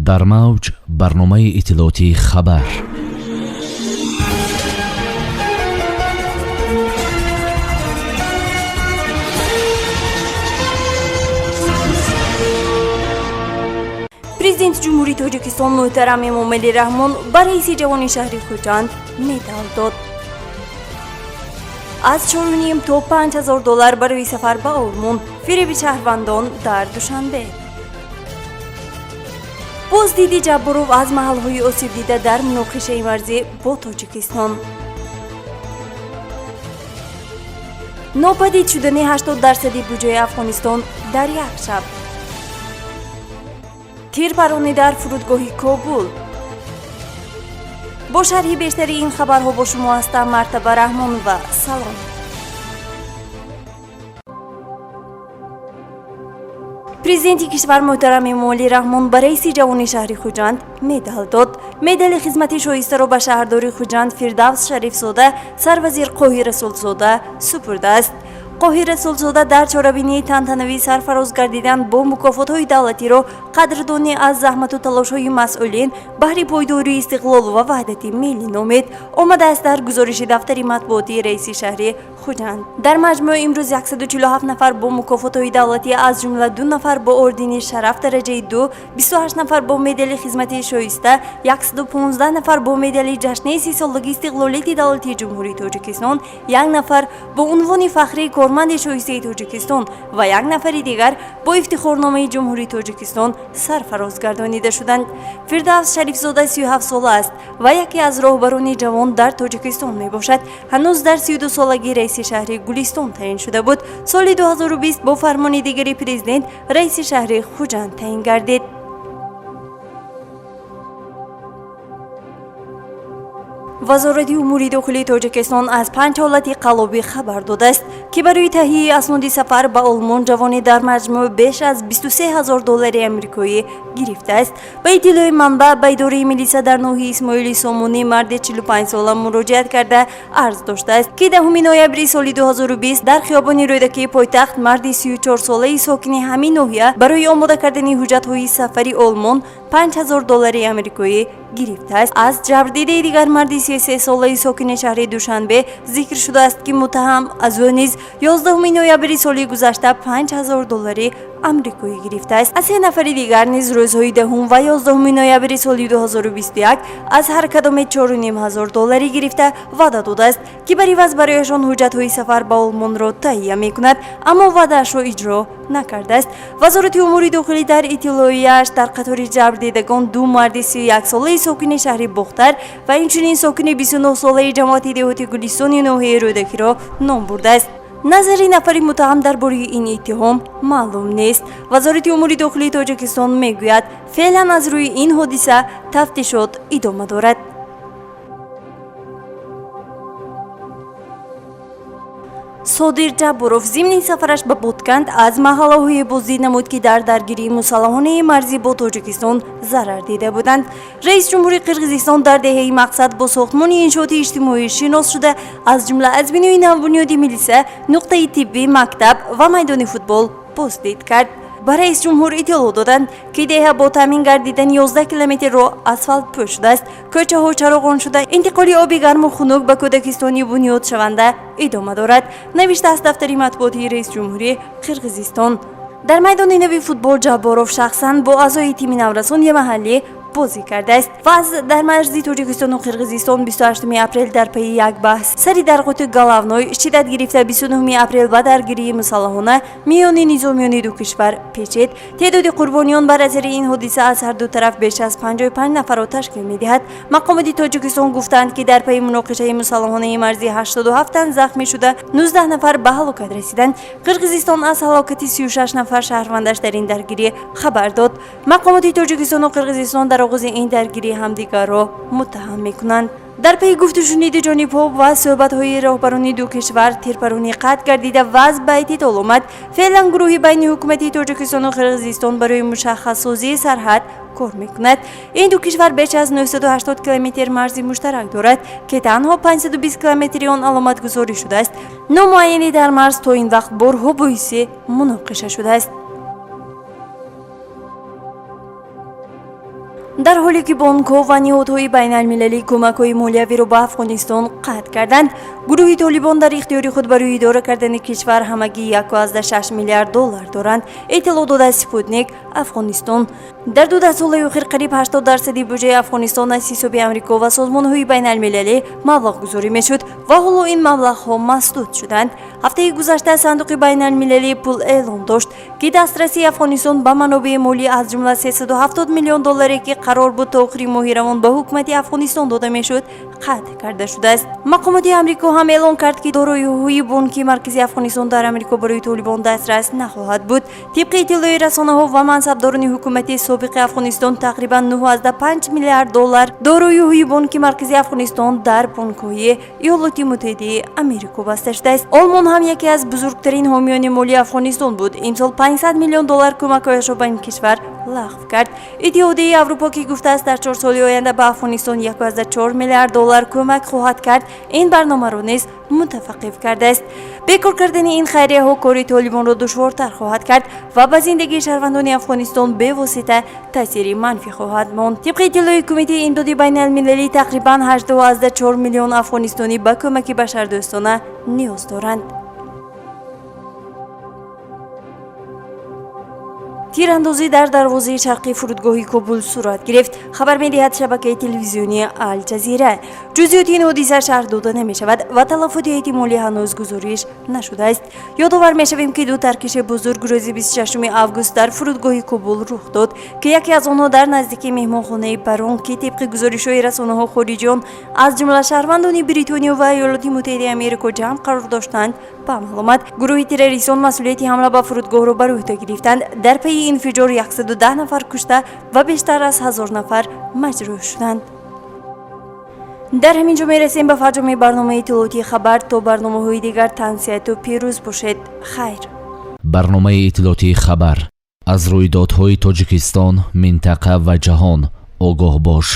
Дар мавҷ барномаи иттилоотии «Хабар». Президенти Ҷумҳурии Тоҷикистон муҳтарам Эмомалӣ Раҳмон ба раиси ҷавони шаҳри Хуҷанд медал дод. Аз 4,5 то 5000 доллар барои сафар ба Олмон, фиреби шаҳрвандон дар Душанбе. Боздиди Ҷабборов аз маҳалҳои осебдида дар муноқишаи марзӣ бо Тоҷикистон. Нопадид шудани 80 дарсади буҷаи Афғонистон дар як шаб. Тирпаронӣ дар фурудгоҳи Кобул. Бо шарҳи бештари ин хабарҳо бо шумо ҳастам Мартаба Раҳмонова. Салом. Президенти кишвар муҳтарам Эмомалӣ Раҳмон ба раиси ҷавони шаҳри Хуҷанд медал дод. Медали хизмати шоистаро ба шаҳрдори Хуҷанд Фирдавс Шарифзода сарвазир Қоҳир Расулзода супурдааст. Қоҳир Расулзода дар чорабинии тантанавӣ сарфароз гардидан бо мукофотҳои давлатиро қадрдонӣ аз заҳмату талошҳои масъулин баҳри пойдории истиқлолу ва ваҳдати миллӣ номид, омадааст дар гузориши дафтари матбуотии раиси шаҳри Хуҷанд. Дар маҷмӯъ имрӯз 147 нафар бо мукофотҳои давлатӣ, аз ҷумла ду нафар бо ордени Шараф дараҷаи ду, 28 нафар бо медали хизмати шоиста, 115 нафар бо медали ҷашни 30-солагии истиқлолияти давлатии Ҷумҳурии Тоҷикистон, як нафар бо унвони фахрии корманди шоистаи Тоҷикистон ва як нафари дигар бо ифтихорномаи Ҷумҳурии Тоҷикистон сарфароз гардонида шуданд. Фирдавс Шарифзода 37 сола аст ва яке аз роҳбарони ҷавон дар Тоҷикистон мебошад. Ҳанӯз дар 32 солагӣ раиси шаҳри Гулистон таъин шуда буд. Соли 2020 бо фармони дигари президент раиси шаҳри Хуҷанд таъин гардид. Вазорати умури дохилии Тоҷикистон аз панҷ ҳолати қаллобӣ хабар додааст, ки барои таҳияи асноди сафар ба Олмон ҷавоне дар маҷмӯъ беш аз 23 ҳазор доллари амрикоӣ гирифтааст. Ба иттилои манбаъ, ба идораи милиса дар ноҳияи Исмоили Сомонӣ марди 45сола муроҷиат карда, арз доштааст, ки 10 ноябри соли 2020 дар хиёбони Рӯдакии пойтахт марди 34солаи сокини ҳамин ноҳия барои омода кардани ҳуҷҷатҳои сафари Олмон 5000 доллари амрикоӣ гирифтааст. Аз ҷабрдидаи дигар, марди 33солаи сокини шаҳри Душанбе зикр шудааст, ки муттаҳам аз ӯ низ 11 ноябри соли гузашта 5000 доллари амрикоӣ гирифтааст. Аз се нафари дигар низ рӯзҳои 10 ва 11 ноябри соли 2021 аз ҳар кадоме 4,5 ҳазор долларӣ гирифта, ваъда додааст, ки бар иваз барояшон ҳуҷҷатҳои сафар ба Олмонро таҳия мекунад, аммо ваъдаашро иҷро накардааст. Вазорати умури дохилӣ дар иттилоияаш дар қатори ҷабрдидагон ду марди 31солаи сокини шаҳри Бохтар ва инчунин сокини 29солаи ҷамоати деҳоти Гулистони ноҳияи Рӯдакиро ном бурдааст. Назари нафари муттаҳам дар бораи ин иттиҳом маълум нест. Вазорати умури дохилии Тоҷикистон мегӯяд, феълан аз рӯи ин ҳодиса тафтишот идома дорад. Содир Ҷабборов зимни сафараш ба Ботканд аз маҳаллаҳое боздид намуд, ки дар даргирии мусаллаҳонаи марзӣ бо Тоҷикистон зарар дида буданд. Раиси ҷумҳури Қирғизистон дар деҳаи мақсад бо сохтмони иншооти иҷтимоӣ шинос шуда, аз ҷумла аз бинои навбунёди милиса, нуқтаи тиббӣ, мактаб ва майдони футбол боздид кард. Ба раис ҷумҳур иттилоъ доданд, ки деҳа бо таъмин гардидани 11 километр роҳ асфалтпӯш шудааст, кӯчаҳо чароғон шуда, интиқоли оби гарму хунук ба кӯдакистони бунёдшаванда идома дорад, навиштааст дафтари матбуотии раиси ҷумҳури Қирғизистон. Дар майдони нави футбол Ҷабборов шахсан бо аъзои тими наврасони маҳаллӣ бозӣ кардааст. Вазъ дар марзи Тоҷикистону Қирғизистон 28 апрел дар пайи як баҳс сари дарғоти Головной шиддат гирифта, 29 апрел ба даргирии мусаллаҳона миёни низомиёни ду кишвар печид. Теъдоди қурбониён бар асари ин ҳодиса аз ҳар ду тараф беш аз 55 нафарро ташкил медиҳад. Мақомоти Тоҷикистон гуфтанд, ки дар пайи муноқишаи мусаллаҳонаи марзӣ 87 тан захмӣ шуда, 19 нафар ба ҳалокат расиданд. Қирғизистон аз ҳалокати 36 нафар шаҳрвандаш дар ин даргирӣ хабар дод. Мақомоти Тоҷикистону Қирғизистон дар оғози ин даргирӣ ҳамдигарро муттаҳам мекунанд. Дар пайи гуфтушуниди ҷонибҳо ва суҳбатҳои роҳбарони ду кишвар тирпаронӣ қатъ гардида, вазъ ба эътидол омад. Феълан гурӯҳи байни ҳукумати Тоҷикистону Қирғизистон барои мушаххассозии сарҳад кор мекунад. Ин ду кишвар беш аз 980 километр марзи муштарак дорад, ки танҳо 520 километри он аломатгузорӣ шудааст. Номуайянӣ дар марз то ин вақт борҳо боиси муноқиша шудааст. Дар ҳоле ки бонкҳо ва ниҳодҳои байналмилалӣ кӯмакҳои молиявиро ба Афғонистон қатъ карданд, гурӯҳи Толибон дар ихтиёри худ барои идора кардани кишвар ҳамагӣ 1,6 миллиард доллар доранд, иттилоъ додааст Спутник Афғонистон. Дар 2 даҳсолаи охир қариб 80% буҷаи Афғонистон аз ҳисоби Амрико ва созмонҳои байналмилалӣ маблағгузорӣ мешуд ва ҳоло ин маблағҳо масдуд шуданд. Ҳафтаи гузашта Сандуқи байналмилалии пул эълон дошт, ки дастрасии Афғонистон ба манобеи молӣ, аз ҷумла 370 миллион долларе, ки қарор буд то охири моҳи равон ба ҳукумати Афғонистон дода мешуд, қатъ карда шудааст. Мақомоти Амрико ҳам эълон кард, ки дороиҳои Бонки Марказии Афғонистон дар Амрико барои Толибон дастрас нахоҳад буд. Тибқи иттилои расонаҳо ва мансабдорони ҳукумати собиқи Афғонистон, тақрибан 9,5 миллиард доллар дороиҳои Бонки Марказии Афғонистон дар бонкҳои Иёлоти Муттаҳидаи Америко баста шудааст. Олмон ҳам яке аз бузургтарин ҳомиёни молии Афғонистон буд. Имсол 500 миллион доллар кӯмакҳояшро ба ин кишвар лағв кард. Иттиҳодияи Аврупо, ки гуфтааст, дар 4 соли оянда ба Афғонистон 1,4 миллиард доллар кӯмак хоҳад кард, ин барномаро низ мутаваққиф кардааст. Бекор кардани ин хайрияҳо кори Толибонро душвортар хоҳад кард ва ба зиндагии шаҳрвандони Афғонистон бевосита таъсири манфӣ хоҳад монд. Тибқи иттилои Кумитаи имдоди байналмилалӣ, тақрибан 8,4 миллион афғонистонӣ ба кӯмаки башардӯстона ниёз доранд. Тирандозӣ дар дарвозаи шарқии фурудгоҳи Кобул сурат гирифт, хабар медиҳад шабакаи телевизионии Алҷазира. Ҷузъиёти ин ҳодиса шарҳ дода намешавад ва талафоти эҳтимолӣ ҳанӯз гузориш нашудааст. Ёдовар мешавем, ки ду таркиши бузург рӯзи 26 август дар фурудгоҳи Кобул рух дод, ки яке аз онҳо дар наздикии меҳмонхонаи Барон, ки тибқи гузоришҳои расонаҳо хориҷиён, аз ҷумла шаҳрвандони Бритониё ва Иёлоти Муттаҳидаи Америко ҷамъ қарор доштанд, ба амал омад. Гурӯҳи террористон масъулияти ҳамла ба фурудгоҳро бар ӯҳда гирифтанд. Дар пайи инфиҷор 110 нафар кушта ва бештар аз 1000 нафар маҷрӯҳ шуданд. Дар ҳамин ҷо мерасем ба фарҷоми барномаи иттилоотии хабар. То барномаҳои дигар тансиҳату пирӯз бошед. Хайр. Барномаи иттилоотии хабар: аз рӯйдодҳои Тоҷикистон, минтақа ва ҷаҳон огоҳ бош.